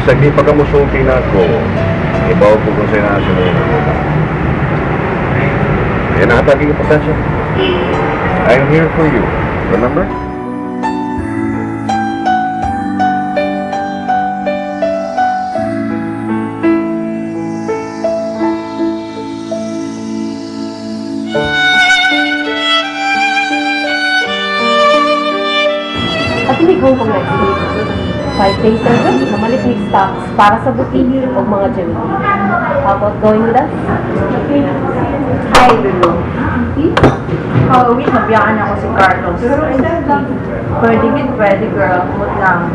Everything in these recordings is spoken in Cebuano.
Bisag di pa ka musulti na ako, ibaw ko kung sa'yo na siya mo. Yan ang ataging importansya. I'm here for you. Remember? At hindi ko kung next week. 5 days a week, namalit ni stocks para sa boutique o mga jewelry. How about going with us? Hi, Lulu. Kauwi, nabiyaan ako si Carlos. Pwede gid, pwede girl. Kumot lang.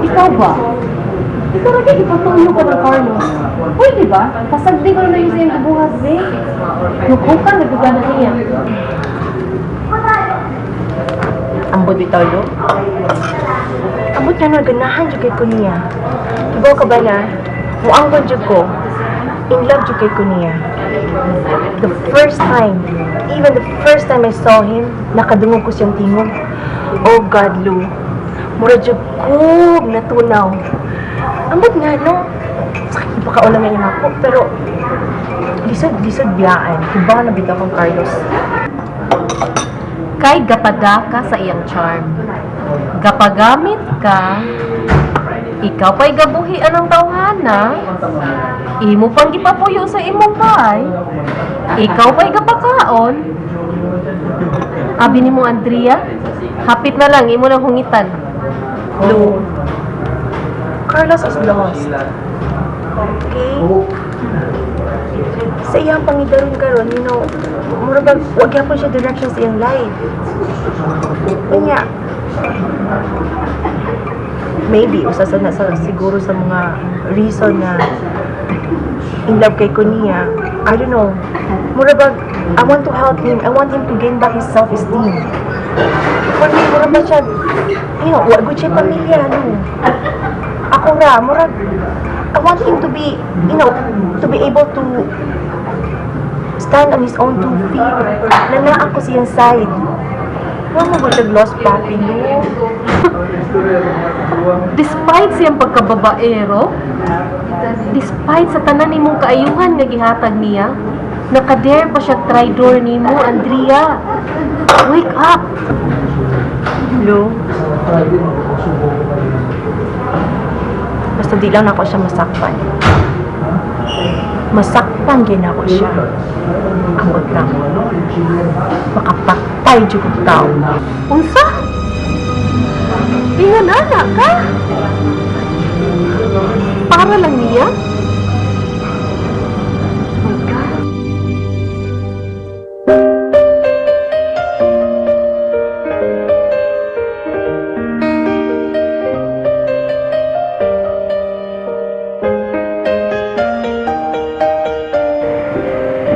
Ikaw ba? Ikaw lagi ipatuyo ka ng Carlos. Pwede ba? Pasagdi ko na yung sa iyong buhat, be. Nukukan, nagugana niya. Ambot bitaw, Lu. Ambot nga na, ganahan jud kay ko niya. Ibaw ka ba na? Muanggol jud ko. In love jud kay ko niya. The first time, even the first time I saw him, nakadungog ko siyang tingog. Oh God, Lu. Mura jud kog natunaw. Ambot nga, no? Sakit pa kaulam niya ako, pero lisod, lisod biyaan. Iba na bitaw kang Carlos. Kay gapada ka sa iyang charm. Gapagamit ka, ikaw pa'y gabuhian ang tawhana, imo pang gipapuyo sa imong bahay, ikaw pa'y gapakaon. Abi nimo Andrea, hapit na lang imo nang hungitan. Lu, Carlos is lost. Okay? Sa iyang pangidaron karon, you know, mura bag, wag gyapon siya direction sa iyang life. Unya, maybe, usa sa, sa siguro sa mga reason na in love kay ko niya, I don't know, mura bag, I want to help him, I want him to gain back his self-esteem. For me, mura ba siya, you know, wa good siya pamilya, no? Ako ra, murag, I want him to be, you know, to be able to stand on his own two feet. Nanaan ko siyang side. Huwag mo ba siya lost puppy, no? Despite siyang pagkababaero, despite sa tanan nimong kaayuhan nga gihatag niya, nakadare pa siya traidor nimo, Andrea. Wake up! Lu, basta di lang ako siya masakpan. Masakpan gin ako siya. Ambot lang. Makapatay jud kog tao. Unsa? Inganana ka? Para lang niya? My God.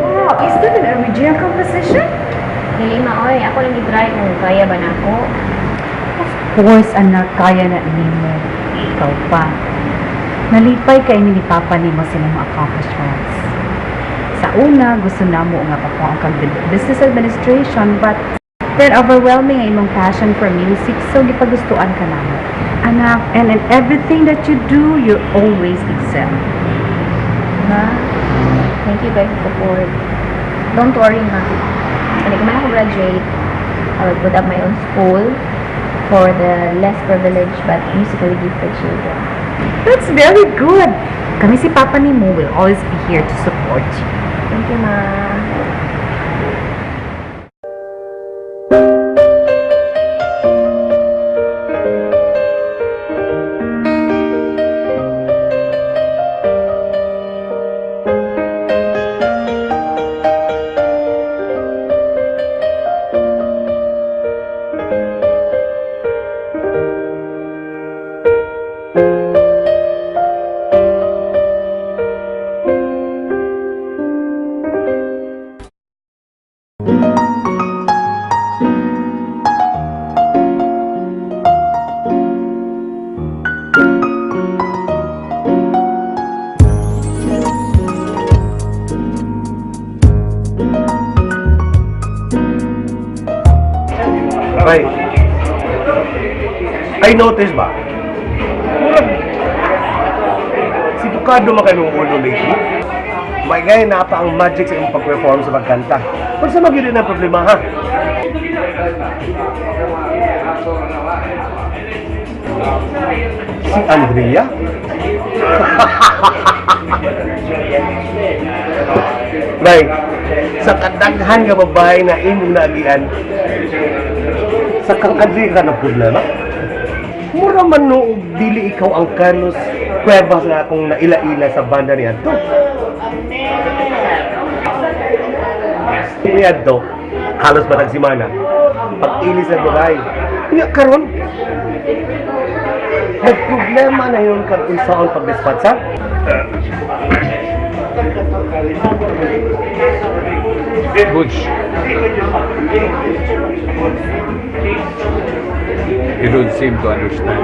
Wow, is that an original composition? Dili ma, oy. Ako lang i-try kung kaya ba na ako. Of course, anak, kaya na nimo. Ikaw pa. Nalipay kay ni Papa nimo sa imong accomplishments. Sa una, gusto namo nga pakuha kag business administration, but then overwhelming ang imong passion for music, so gipagustuan ka namo. Anak, and in everything that you do, you always excel. Ma, thank you guys sa support. Don't worry, ma. When man ako graduate, I will put up my own school for the less privileged but musically gifted children. That's very good. Kami si Papa nimo will always be here to support you. Thank you, ma. Aray, I notice ba? Bukado man kay ulo lately. Maigay na pa ang magic sa imong pag-perform sa pagkanta. Unsa man gyud ang problema, ha? Si Andrea? Bay, sa kadaghan nga babae na imong naagian, sa kang Andrea ka ng problema? Mura man no, dili ikaw ang Carlos Cuevas na akong naila-ila sa banda ni Adto. Ni Adto, halos batag simana, pag-ilis ng babae. Nga karon, nagproblema na yun kang unsaon pag-dispatch, ha? Butch, you don't seem to understand.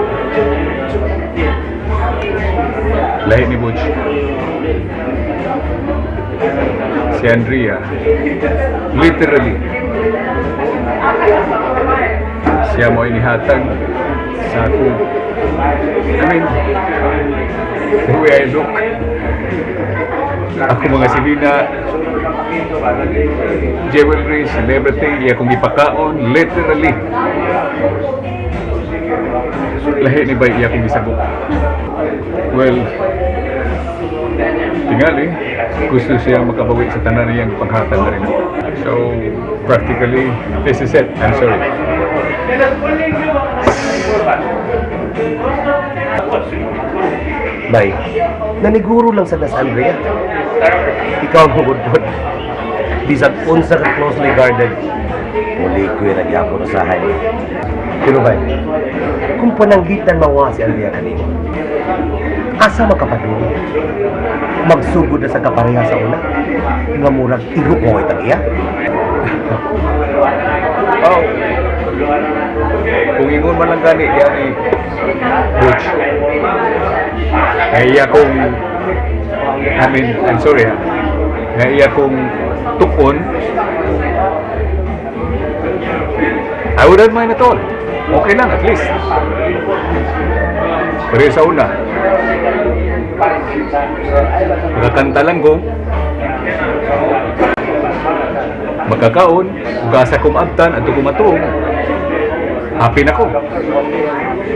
Lahi ni Butch. Si Andrea, literally, siya mo inihatag sa ako. I mean, the way I look, ako mga silina, jewelry, celebrity, iya kong ipakaon, literally. Lahi ni bay iya kong gisabok. Well, tingali, gusto siya makabawi sa tanan niyang panghatag na rin. So, practically, this is it. I'm sorry. Bay, naniguro lang sa Das Andrea. Ikaw ang hugod-gud. Bisag unsa ka closely guarded. Muli ko'y nagyapon usahay. Pero bay, kung pananggitan mawa si Andrea kanimo, asa makapadung? Magsugod na sa kapareha sa una? Nga murag iro mo itang iya? Oh, kung ingon man lang gani, gani, Butch. Ay, iya kong, I mean, I'm sorry ha. Nga iya kong tukon, I wouldn't mind at all. Okay lang, at least. Pero sa una, makakanta lang ko, makakaon, ugasa kumabtan at kumatuong, happy na ko.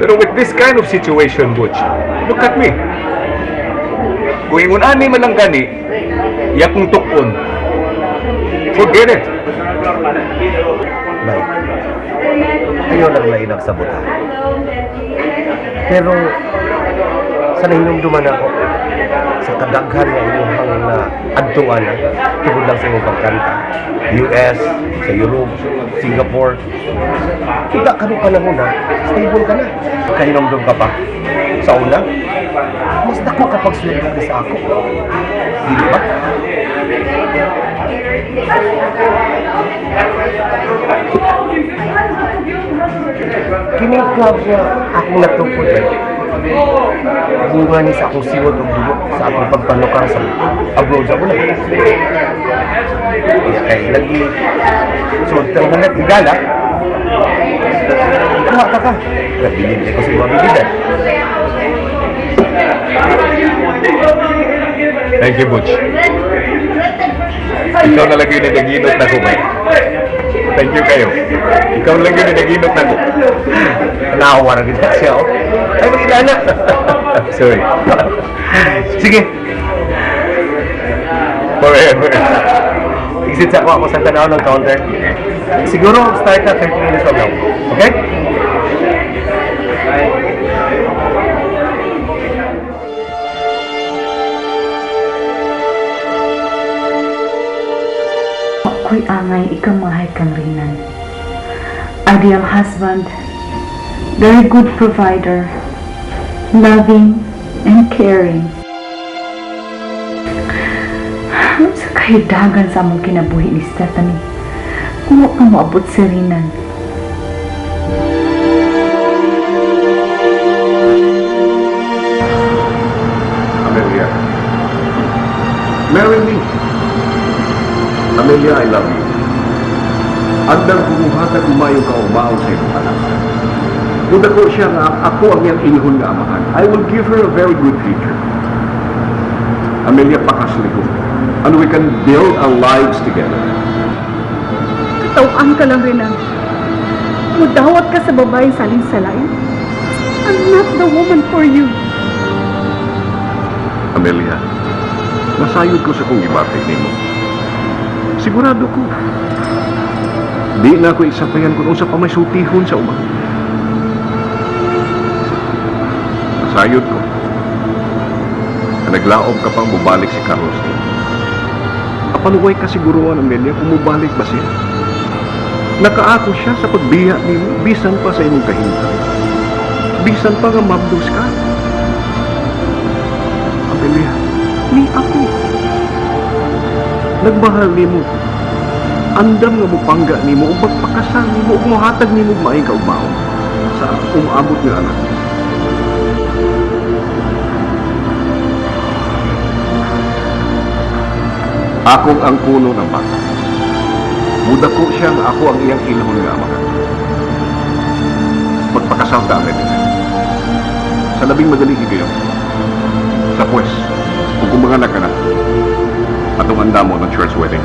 Pero with this kind of situation, Butch, look at me. Kung ingon ani man lang gani, iya kong tukon. Forget it. Bay, ayaw lang lain ang sabutan. Pero, sa nahinumduman ako, sa kadaghan nga imuhang na adtuan na, tungod lang sa imong pagkanta. US, sa Europe, Singapore. Kita ka nung panahon na, stable ka na. Kahinumdum ka pa. Sa una, mas dako kapag sweldo ka sa ako. Di ba? Kining club niya akong natukod ba? Bunga ni sa akong siwot og dugo sa akong pagpanukar sa abroad sa una. Kaya kay lagi sultang halat higala. Kuha ka ka. Nabilin ko sa mga bibidan. Thank you, Butch. Ikaw na lang yun ang naginot na ko, ba? Thank you kayo. Ikaw lang yun ang naginot na ko. Naawa na kita siya, oh. Ay, magkita na. Sorry. Sige. Forever. Exit sa ako sa tanaw ng counter. Siguro, start na 30 minutes from now. Okay? Ako'y angay ikamahay kang Rinan. Ideal husband, very good provider, loving and caring. Sa kahidagan sa among kinabuhi ni Stephanie, kung wa pa moabot si Rinan. Amelia, marry me. Amelia, I love you. Andang kumuhatag umayo ka umaon sa iyong anak. Kung dako siya nga, ako ang iyang inihon nga amahan. I will give her a very good future. Amelia, pakasli ko. And we can build our lives together. Katawhan ka lang, Renan. Mudawat ka sa babaeng salin-salain. I'm not the woman for you. Amelia, nasayod ko sa kong gibati nimo. Sigurado ko. Di na ako isapayan kung unsa pa may sultihon sa uban. Nasayod ko. Na naglaob ka pang bubalik si Carlos nimo. Apan way kasiguruan, Amelia, kung mubalik ba siya. Nakaako siya sa pagbiya nimo, bisan pa sa imong kahintang. Bisan pa nga mabdos ka. Amelia, ni ako. Nagmahal nimo. Andam nga mupangga nimo ug magpakasal nimo ug mohatag nimo og maayong kaugmaon sa umaabot nga anak. Akong ang kuno ng bata. Mudako siya nga ako ang iyang ilhon nga ama. Magpakasal ta, Amelia. Sa labing madaling higayon. Sa pwes, kung kumanganak ka na, atong andamo ng church wedding.